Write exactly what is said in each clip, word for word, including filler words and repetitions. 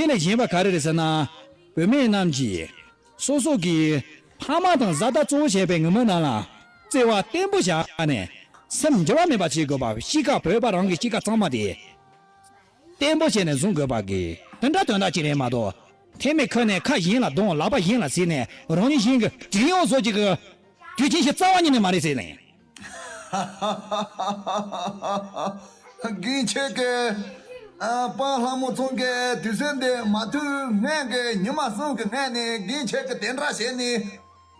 ལས་གཞན་པ་ག་རེ་རེད་ཟེར་ན། བུད་མེད་རྣམས་ཀྱིས་སོ་སོ་གི་ཕ་མ་དང་བཟའ་ཟླ་གཙོ་བོ་བྱས་པའི་ངོ་མ་རྣམས་ལ་བརྩེ་བ་བརྟན་པོ་བཞག་ནས། སེམས་འགྱུར་བ་མེད་པ་བྱེད་དགོས་པ། གཤིས་ཀ་བོད་པ་རང་གི་གཤིས་ཀ་གཙང་མ་དེ་བརྟན་པོ་བྱས་ནས་བཟུང་དགོས་པ་གི་དེ་འདྲ་དོན་དག་ཅིག་རེད་མ་གཏོགས། ཐེ་མེད་ཁ་ནས་ཁ་གཞན་ལ་རྡུང་། ལག་པ་གཞན་ལ་བཟེད་ནས་རང་ཉིད་གཞན་གྱི་བྲན་གཡོག་བཟོ་བྱེད་ཀྱི་དུས་ཆེན་ཞིག་རྩ་བ་ཉིད་ནས་མ་རེད་ཟེར་ནས། རྒན་ཁྱེད་ཀྱིས་ཨ་པཱ་ལྷ་མོ་ཚང་གི་དུས་ཚོད་འདི་མ་ཐུག་སྔོན་གྱི་ཉི་མ་གསུམ་གྱི་སྔོན་ནས་རྒན་ཁྱེད་ཀྱིས་དེ་འདྲ་བྱས་ནས་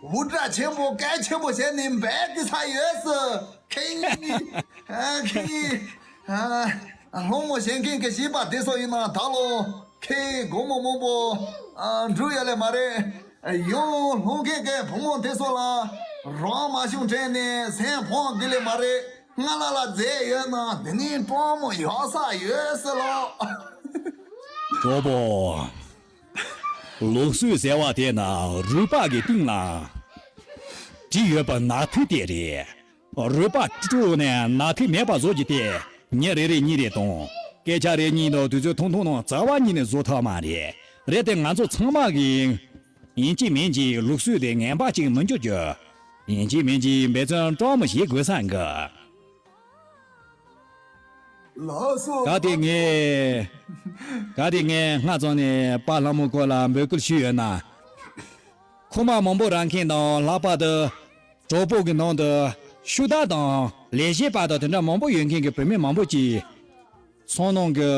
འུར་སྒྲ་ཆེན་པོ་སྐད་ཆེན་པོ་བྱས་ནས་འབད་ཀྱི་ས་ཡོད་སི། ཁེ་ཨ་ཁེ་ཨ་སློང་མོ་བྱེད་མཁན་གྱི་བྱིས་པ་དེ་ཚོ་ཡིན་ན་ད་ལོ་ཁེ་སྒོར་མོ་མང་པོ་ཨ་འགྲུལ་ཡོད་ལེ་མ་རེད། ཡང་སློང་མཁན་གྱི་བུ་མོ་དེ་ཚོ་ལ་རང་མ་བྱུང་དྲན་ནས་སེམས་ཕམ་གི་ལེ་མ་རེད། ང་ལ་ལ་རྫས་ཡོད་ན་འདི་ནས་སྤྲང་མོ་ཡག་ས་ཡོད་ཟེར་ལོ། གྲོགས་པོ། ལུགས་སྲོལ་ཟེར་བ་དེ་ནི་རུས་པ་གི་གཏིང་ལ་བྲིས་ཡོད་པ་ནག་ཐིག་དེ་རེད། རུས་པ་དཀྲུགས་ནས་ནག་ཐིག་མེད་པ་བཟོ་རྒྱུ་དེ་ཉིན་རེ་རེ་གཉིས་རེ་དང་སྐད་ཆ་རེ་གཉིས་དང་དུས་ཚོད་ཐུང་ཐུང་ནང་རྩ་བ་ཉིད་ནས་བཟོ་ཐུབ་མ་རེད། རེད་དེ་ང་ཚོ་ཚང་མ་གིས་ཡིན་གཅིག་མིན་གཅིག་ལུགས་སྲོལ་དེ་ངན་པ་ཅིག་མི་འཇུག་རྒྱུ། ཡིན་གཅིག་མིན་གཅིག་འབད་བརྩོན་སྤྲང་མོ་བྱེད་དགོས་ས་འགི། ལགས་སོ། ག་དེ་ངས། ག་དེ་ངས་སྔ་ཙམ་ནས་པཱ་ལྷ་མོ་སྐོར་ལ་འབོད་སྐུལ་ཞུས་ཡོད་ན། ཁུག་མ་མང་པོ་རག་མཁན་དང་ལྷག་པར་དུ་གྲོགས་པོ་གི་ནང་དུ་ཤུག་བདག་དང་ལས་བྱེད་པ་དང་དེ་འདྲ་མང་པོ་ཡོད་མཁན་གྱི་བུད་མེད་མང་པོ་ཅིག་སོ་ནང་གི་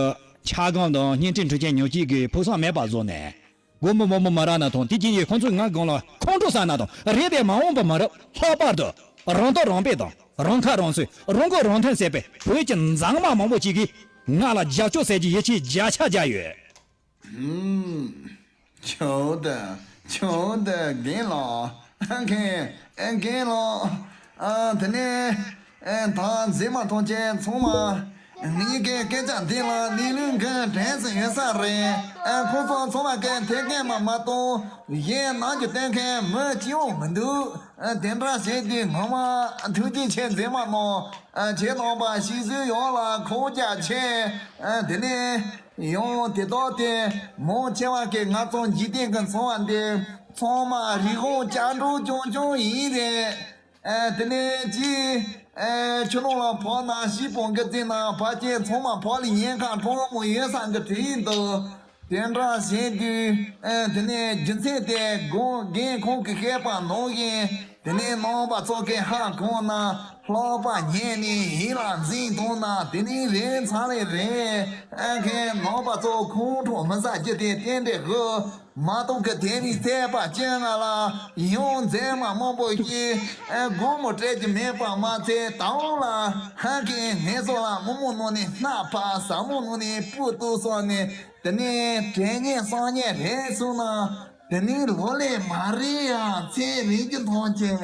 ཆ་སྒང་དང་བརྙན་འཕྲིན་འཕྲུལ་ཆས་ཉོ་བྱེད་ཀྱི་ཕུགས་བསམ་མེད་པ་བཟོ་ནས། སྒོར་མོ་མང་པོ་མ་རག་ན་དང་དེ་རྗེས་ཡི་ཁོང་ཚོས་ང་སྒང་ལ་ཁོང་ཁྲོ་ཟ་ན་དང་རེད་དེ་མ་འོངས་པ་མ་རབས་ལྷག་པར་དུ་རང་སྟོབས་རང་སྤེལ་དང་རང་ཁ་རང་གསོས་རང་མགོ་རང་ཐོན་ཟེར་བའི་བོད་ཀྱི་མཛངས་མ་མང་པོ་ཅིག་གིས་ང་ལ་རྒྱབ་སྐྱོར་ཟེར་གྱི་ཡིད་ཆེས་བརྒྱ་ཆ་བརྒྱ་ཡོད། ཧུམ། ཆོག་ད། ཆོག་ད་རྒན་ལགས། ཨ་མཁན། ཨ་རྒན་ལགས། ཨ་དེ་ནས་ཨ་ད་མཛེས་མ་ཐམས་ཅད་ཚང་མ་ངེད་ཀྱི་སྐད་ཆ་འདི་ལ་གནས་ལུགས་མཁན་དྲན་ཟིན་ཡོད་ས་རེད། ཨ་ཁོ་ཚོ་ཚང་མ་སྐད་འཐེན་མཁན་མ་མ་གཏོགས་གཞན་ནང་གི་སྟོན་མཁན་མི་སྐྱིད་པོ་མི་འདུག་ཨ་དེ་འདྲ་བྱེད་དུས་ངོ་མ་ཐུགས་རྗེ་ཆེ། མཛེས་མ་རྣམས་ཨ་ཁྱེད་རྣམ་པ་ཤེས་བཟོད་ཡོངས་ལ་ཁོག་རྒྱ་ཆེ། ཨ་དེ་ནས། ཡང་དེ་དག་དེ་མང་ཆེ་བ་གིས་ང་ཚོ་འཇིག་རྟེན་གྱི་ཚོང་བ་འདི་ཚང་མ་རིག་དབང་སྐྱབས་འགྲོ་རྐྱང་རྐྱང་ཡིན་རེད། ཨ་དེ་ནས་ཅི། ཨ་ཆུ་ནང་ལ་བབས་ན་ཤི་སྤོང་གི་རྩིས་ན་ཕལ་ཆེར་ཚང་མ་ཕ་ལི་ཉེན་ཁ་གྲང་མོ་ཡོད་ས་གི་དྲི་ཡིན་འདུག་དེ་འདྲ་བྱེད་དུས་ཨ་དེ་ནས་རྒྱུ་མཚན་དེ་དགོན་རྒན་ཁོང་གི་བཤད་པ་ནང་བཞིན། དེ་ནས་རྣམ་པ་ཚོ་གིས་ཧ་གོ་ན་ལྷག་པ་ཉན་ནས་ཡིད་ལ་འཛིན་ཐུབ་ན་དེ་ནས་རེད་ཚར་རེད་རེད། ཨ་མཁན་རྣམ་པ་ཚོ་ཁོང་ཁྲོ་མི་ཟ་རྒྱུ་དེ་རྟེན་འབྲེལ་ཧུ་མ་གཏོགས་ཀི་དེ་རིང་ཚེས་པ་བཅོ་ལྔ་ལ་ཡང་མཛེས་མ་མང་པོ་ཞིག་ཨ་སྒོར་མོ་སྤྲད་རྒྱུ་མེད་པ་མ་ཚད་ད་འོང་ལ་ཧ་མཁན་ངེད་ཚོ་ལ་མི་མང་ནང་ནས་སྣ་ཕ་ཟ་མོ་ནང་ནས་སྤུ་གཏུགས་སོང་ནས་དེ་ནས་དྲན་ཉེ་སང་ཉེ་རེད་སོང་ན། དེ་ནི་ལོ་ལས་མ་རེད་ཡ། ཚེ་རིང་གི་མཐོང་ཆེན།